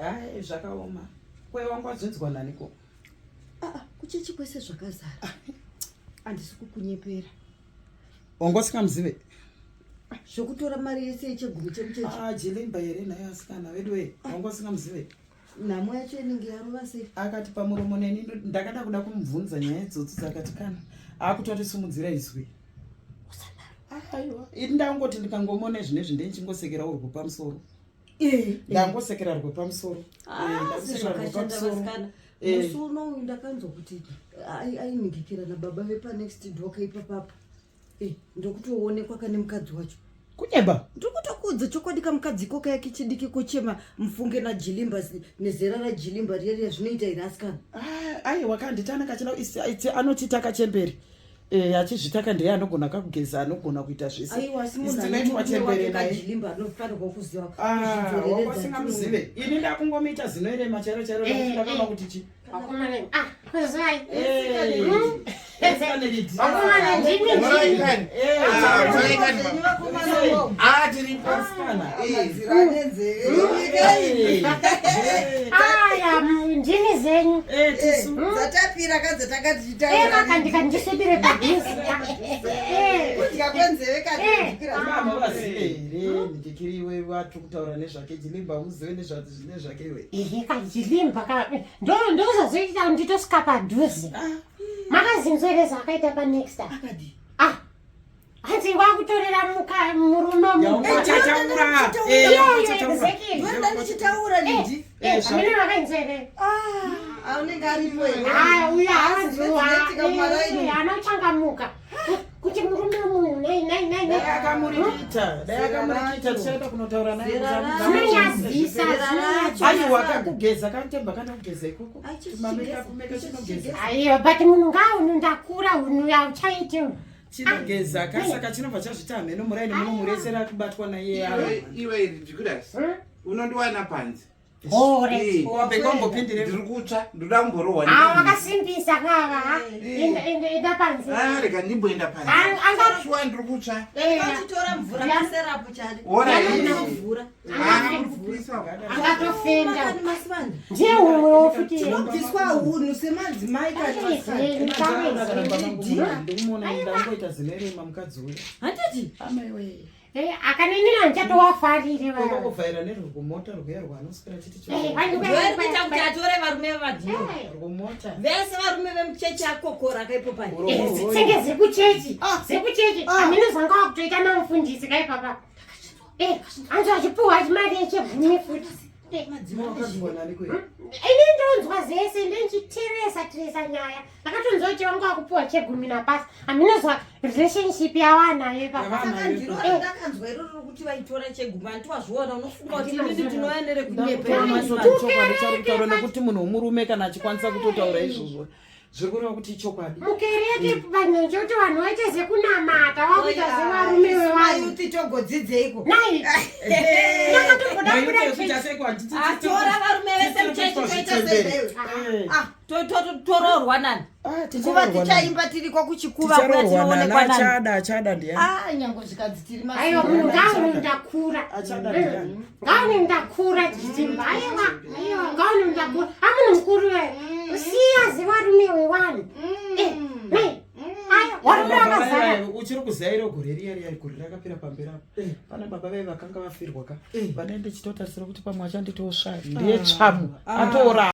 Hai, zvakaoma. Kwe wangu wazvinzwa naniko? Ah, ah, kuchechi kwese zvakazara. Handisi kukunyepera. Wanga usingamuzive? Ah, zvokutora mari yese yechegumi chemuchechi. Ah, Jilimba here naye asikana vedu we. Wanga usingamuzive? Nhamo yacho inenge yarova sei? Akati pamuromo neni ndakada kuda kumubvunza nyaya idzodzo dzakati kana akutotisimudzira izwi. Aiwa, ini ndangoti ndikangomona zvinezvi ndichingosekera urwu pamusoro. Eh, Ndangosekera rwe pamusoro. Ah, Eh, ndakusekera rwe zvakashanda pamusoro. vasikana. Eh. Musi unowu ndakanzwa kuti ainingikira nababa vepanext door kaipapapa. Eh, ndokutoonekwa kane mukadzi wacho. Kunyeba. Ndikutokuudza chokwadi kamukadzi iko kaya kechidiki kochema mufunge najilimba nezera rajilimba riya riya zvinoita here asikana? Ah, aiwa kanditana kachina anotiita kachembere. Eh, achizvitaka ndiye anogona kakugeza anogona kuita zvese. Aiwa asi munhu Isi ane tinoitwa murume chembere wake naye. kajilimba anofanirwa kuziva Ah, kuzvidzoreredza wasingamuzive. Ini ndakungomuita zino irema chairo chairo Eh, nekuti ndakaona eh. kuti chi. Vakomana, ah, kuzai. Eh. Vakomana, ndimi ndimi. Muraikani. Eh, Ah, muraikani. Zvenyu vakomana wo. Ah, tiripo. Asikana. Madziro ane nzeve. Nyika iyi. Aya, ndimi zenyu. Eh, tisu. Dzatapira kadza Eh, takatichitaura. makandika ndisvibire padhuze. Eh, Kudya kwenzeve kati. Mama vazive here ndikiriwe watu kutaura nezvake Jilimba muzive nezvake iwe. Ehe, kajilimba ka. Ndo ndozozoita kuti nditosvika padhuze. Makazinzwa zvakaita pa next time. Akadii? Ah. Hanzi wakutorera muka murume mu. Yaungachataura. Eh, Iyo, iyo, yaungachataura. exactly. Ndoenda ndichitaura Lindi. Eh, Eh, amene vakainzwa here? Ah, anenge aripo here? Ah, uyo Zvinoitika mumaraini. anochangamuka kuti murume munhu nai nai nai Dai nai akamurikita, dai akamurikita tichaenda kunotaura naye. Zera racho. Zvinonyadzisa, Zera racho. Aiwa kakugeza kanotemba kana kugeza ikoko. Ai, chisi Mameka chigeza, kumeka chisi chinogeza. chigeza. aiwa but munhu ngaunu ndakura unhu auchaiti Chinogeza kasaka chinobva chazvita hameno muraini muno muresera kubatwa naiye. Iwe, iwe, Jikudas. Unondiwana panze. hore Eh, Wabeka umbopindire. Ndiri kutsva, ndoda kumborohwa. ava vakasimbisa kava enda panze Ah, rega ndimboenda panze. Anga- Shuwa ndiri kutsva. Vachitora mvura paserapo chari. Ora Vanotora iyi. mvura. Ah, muri kupisa. angatofenda Makani masivanda. ndiye umwewo futi Tinobviswa hunhu semadzimai kati. Ndikumuona ndangoita zino rema mukadzi uya. Handiti? Amaiwe. akanenera ndichatowafarire Kwakuvhaira nerwekumota rwuya rwaanoswera chiti chino. Ndoeri kuita kuti atore varume vavadhiyo. Rwumota. Vese varume vemuchechi akokora kaipo pai. senge zekuchechi zekuchechi amene zvanga wakutoita namufundisi kaipapa anzi achipuhwa chimari yechegumi futi Wakazviwa nani kwe? Ini ndonzwa zese ndendichiteresa teresa nyaya ndakatonzwa kuti vanga vakupuwa chegumi napasi aminozwa relationship yawanayo ipapa Yavanayo. Saka ndiro randakanzwa iroro rokuti vaitora chegumi hanti wazviona unofunga kuti inini ndinouya nerekunyepera masivanda. Chokwadi chari kutaura nekuti munhu womurume kana achikwanisa kutotaura izvozvo zviri kureva kuti ichokwadi. Mukereke vanhu chekuti vanhu vaite zekunamata vakuita zevarume vevanhu Mayuti togodzidzeiko. nai ndakatomboda Mayuti kubuda ekuti chechi asekwa handiti- Atora varume vese muchechi toita sei Iwe. Eh. Ah, toroorwa nani? Ah, Kuva ticharoorwa nani? tichaimba tiriko kuchikuva kuya Ticharoorwa nani? tinoonekwa nani? Achada, achada ndiani? Ah, nyange zvikanzi tiri aiwa munhu masivanda. ngauni ndakura Achada ndiani? ngauni ndakura chitimba aiwa aiwa ngauni ndakura amunhu mukuru we siya zevarume wevanhu Eh, nai aiwa varume Baba vakazara vaiva, uchiri kuziva iro gore riya riya gore rakapera pamberi apo pana baba vai vakanga vafirwa ka vane ndichitotarisira kuti pamwe achanditosva ndiye tsvamu atoora.